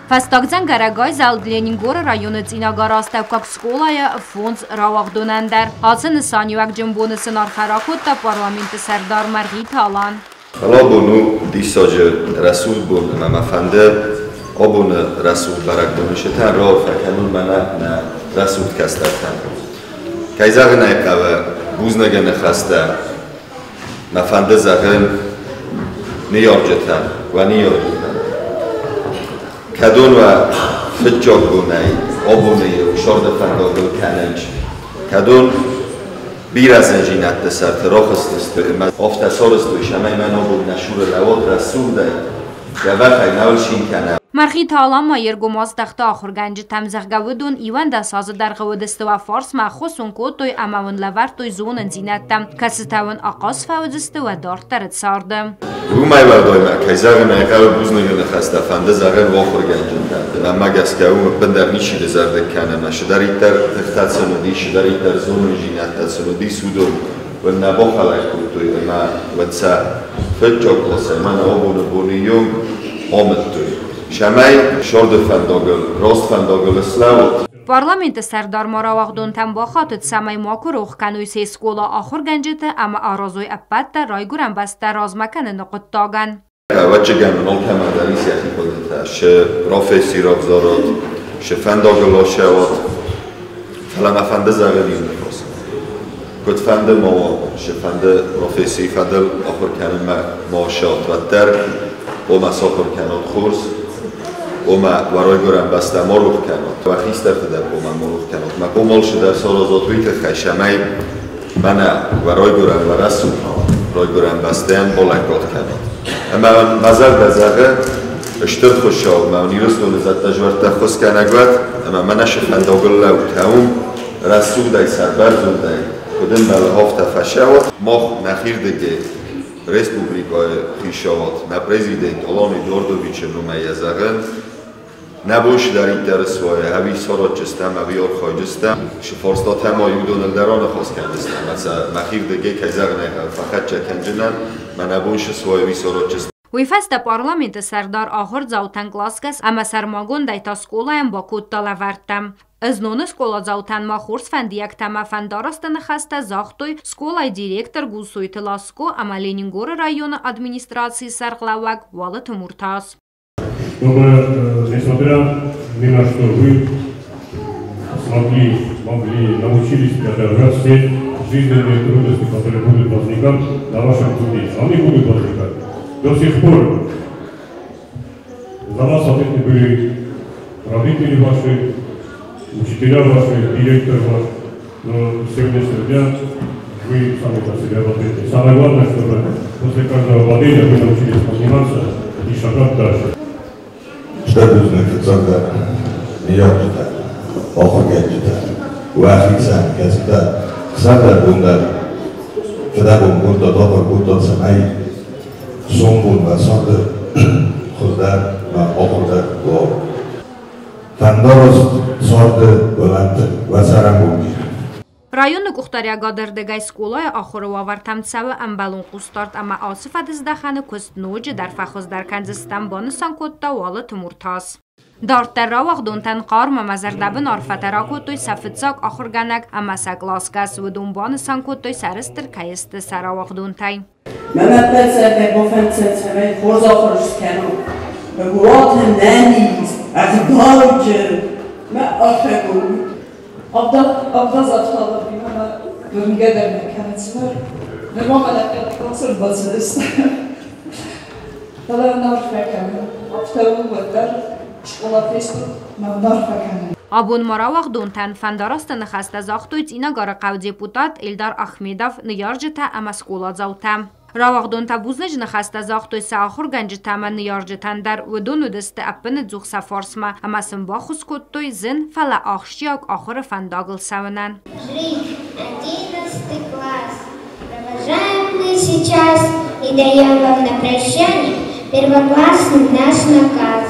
Фӕстаг дзӕнгӕрӕг айзӕлд Ленингоры районы Цъинагары астӕуккаг скъолайы фондз рауагъдонӕн дӕр. Ацы нысаниуӕгджын боны сын арфӕ ракодта парламенты сӕрдар Мӕргъиты Алан. Фӕлӕ абон у диссаджы рӕсугъд бон ӕмӕ мӕ фӕнды абоны рӕсугъд бӕрӕгбоны сытӕн раарфӕ кӕнын мӕнӕ нӕ рӕсугъд кӕстӕртӕн. Кӕй зӕгъын ӕй хъӕуы, бузныгы ныхӕстӕ мӕ фӕнды зӕгъын ныййарджытӕн, уӕ ныййарджытӕн. Кӕдон уӕ фыццаг бонӕй абоны иу сӕрды фӕндагыл кӕнынц, кӕдон бирӕ зындзинӕдты сӕрты рахызтысты ӕмӕ афтӕ сарӕзтой, цӕмӕй мӕн абон нӕ цуры лӕууат рӕсугъдӕй, дзӕбӕхӕй нал цин кӕнӕм. Мӕргъиты Алан ма йе ргом аздӕхта ахуыргӕнджытӕм, зӕгъгӕ, уыдон 11 азы дӕргъы уыдысты уӕ фарсмӕ, ӕххуыс уын кодтой ӕмӕ уын лӕвӕрдтой зонындзинӕдтӕ, кӕцытӕ уын ахъаз фӕуыдзысты уӕ дарддӕры царды. Уымӕй уӕлдай ма, кӕй зӕгъын ӕй хъӕуы, бузныджы ныхӕстӕ фӕнды зӕгъын ахуыргӕнджытӕн. Мӕнмӕ гӕсгӕ уым ӕппындӕр ничи дызӕрдыг кӕны, ӕмӕ цыдӕриддӕр тыхтӕ сын уыдис, цыдӕриддӕр зонындзинӕдтӕ сын уыдис, уыдон уын нӕ бахӕлӕг кодтой ӕмӕ уын сӕ фыццаг къласӕй мӕнӕ абоны боны онг амыдтой, цӕмӕй сӕрды фӕндагыл, раст фӕндагыл слӕуут. Парламенты сӕрдар ма рауагъдонтӕм бахатыд, цӕмӕй макуы рох кӕной се скъола ахуыргӕнджыты ӕмӕ аразой ӕппӕт дӕр райгуырӕн бӕстӕ размӕ кӕныны хъуыддагӕн. Ӕвӕццӕгӕн алкӕмӕн дӕр ис йӕхи хъуыдытӕ, цы професси равзарат, цы фӕндагыл ацӕуат, фӕлӕ мӕ фӕнды зӕгъын иу ныхас. Куыдфӕнды ма уа, цыфӕнды профессийы фӕдыл ахуыр кӕнынмӕ ма ссӕуат, уӕддӕр ома сахуыр кӕнат хорз, ома уӕ райгуырӕн бӕстӕ ма рох кӕнат, уӕ хистӕрты дӕр ома ма рох кӕнат, мӕ хъомыл цыдӕр саразат уый тыххӕй, цӕмӕй мӕнӕ уӕ райгуырӕн, уӕ рӕсугъд райгуырӕн бӕстӕйӕн балӕггад кӕнат. Ӕмӕ мӕ зӕрдӕ зӕгъы, Стыр Хуыцау мӕ уын Ирыстоны зӕдтӕ-зуӕрттӕ ӕххуысгӕнӕг уӕд, ӕмӕ мӕнӕ цы фӕндагыл лӕут, уым рӕсугъдӕй, сӕрбӕрзондӕй, куыд ӕмбӕлы, афтӕ фӕцӕуӕд. Мах нӕхирдыгӕй республикӕйы хицауад, нӕ президент Алан Эдуардовичы номӕй йӕ зӕгъын, нӕ бон цыдӕриддӕр суа, ӕви саразджыстӕм, ӕви архайджыстӕм, цы фарстатӕ ма уыдоныл дӕр аныхас кӕндзыстӕм, ӕмӕ сӕ мӕхирдыгӕй, кӕй зӕгъын ӕй хъӕуы, фӕхӕццӕ кӕнджынӕн, мӕнӕ бон цы суа, уый саразджыстӕм. Уый фӕстӕ парламенты сӕрдар ахуырдзаутӕн къласгӕс ӕмӕ сӕрмагондӕй та скъолайӕн бакодта лӕвӕрттӕ. Зноны скъоладзаутӕн ма хорз фӕндиӕгтӕ ӕмӕ фӕндарасты ныхӕстӕ загътой скъолайы директор Гусойты Ласко ӕмӕ Ленингоры районы администрацийы сӕргълӕууӕг Уалыты Муртаз. Чтобы, несмотря ни на что, вы смогли, могли, научились преодолевать все жизненные трудности, которые будут возникать на вашем пути. Они будут возникать. До сих пор за вас ответственны были родители ваши, учителя ваши, директор ваш. Но с сегодняшнего дня вы сами за себя в ответе. Самое главное, чтобы после каждого падения вы научились подниматься и шагать дальше. Стыр бузныг фыццагдӕр ныййарджытӕн, ахуыргӕнджытӕн, уӕхицӕн, кӕцытӕ цалдӕр бон дӕр фыдӕбон кодтат, ахуыр кодтат, цӕмӕй сомбон уӕ царды хуыздӕр ӕмӕ ахуырдӕр уа. Фӕндараст царды уылӕнты уӕ цӕрӕнбон бирӕ. Районы къухдариӕгады ӕрдыгӕй скъолайы ахуыры уавӕртӕм цӕуы ӕмбӕлон хъусдард ӕмӕ ацы фӕдыздӕхӕны куыст ноджыдӕр фӕхуыздӕр кӕндзыстӕм, банысан кодта Уалыты Муртаз. Дарддӕр рауагъдонтӕн хъарм ӕмӕ зӕрдӕбын арфӕтӕ ракодтой сӕ фыццаг ахуыргӕнӕг ӕмӕ сӕ къласгӕс. Уыдон банысан кодтой, сӕрыстыр кӕй сты сӕ рауагъдонтӕй. Мӕн ӕппӕт зӕрдӕ бафӕнддзӕн, цӕмӕй хорз ахуыр скӕнон. Мураты нӕниз, ӕгъдауджын, мӕ арфӕгонд. Абдаз афталыби ӕмӕ уырнгӕ дӕр нӕ кӕны цымӕ. Нырма мӕ лӕггад бацыдысты. Фӕлӕ уын арфӕ кӕнын. Афтӕ у уӕддӕр скъола фестут, мӕ уын арфӕ кӕнын. Абон ма рауагъдонтӕн фӕндарасты ныхӕстӕ загътой Цъинагары хъӕуы депутат Эльдар Ахмедов, ныййарджытӕ ӕмӕ скъоладзаутӕ. Рауагъдонтӕ бузныджы ныхӕстӕ загътой сӕ ахуыргӕнджытӕ ӕмӕ ныййарджытӕн дӕр. Уыдон уыдысты ӕппыныдзух сӕ фарсмӕ ӕмӕ сын баххуыс кодтой зын, фӕлӕ ахсджиаг ахуыры фӕндагыл цӕуынӕн. Жить 11 класс. Провожаем мы сейчас и даем вам на прощание первоклассный наш наказ.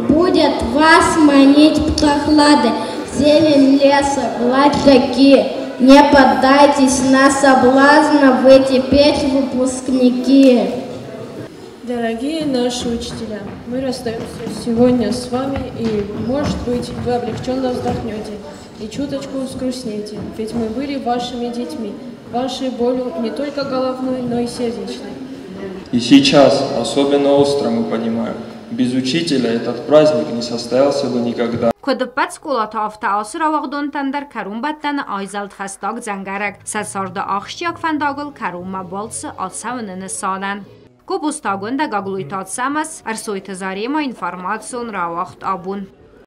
Будет вас манить прохлады, зелень леса, гладь реки. Не поддайтесь на соблазна, вы теперь выпускники. Дорогие наши учителя, мы расстаемся сегодня с вами, и, может быть, вы облегченно вздохнете и чуточку взгрустнете, ведь мы были вашими детьми, вашей болью не только головной, но и сердечной. И сейчас особенно остро мы понимаем, без учителя этот праздник не состоялся бы никогда. Куыд ӕппӕт скъолаты, афтӕ ацы рауагъдонтӕн дӕр кӕронбӕттӕны айзӕлд фӕстаг дзӕнгӕрӕг сӕ царды ахсджиаг фӕндагыл кӕронмӕ балцы ацӕуыны нысанӕн. Гобозты Агуындӕ, Гаглойты Ацӕмӕз, Ӕрсойты Заремӕ, информацион рауагъд «Абон».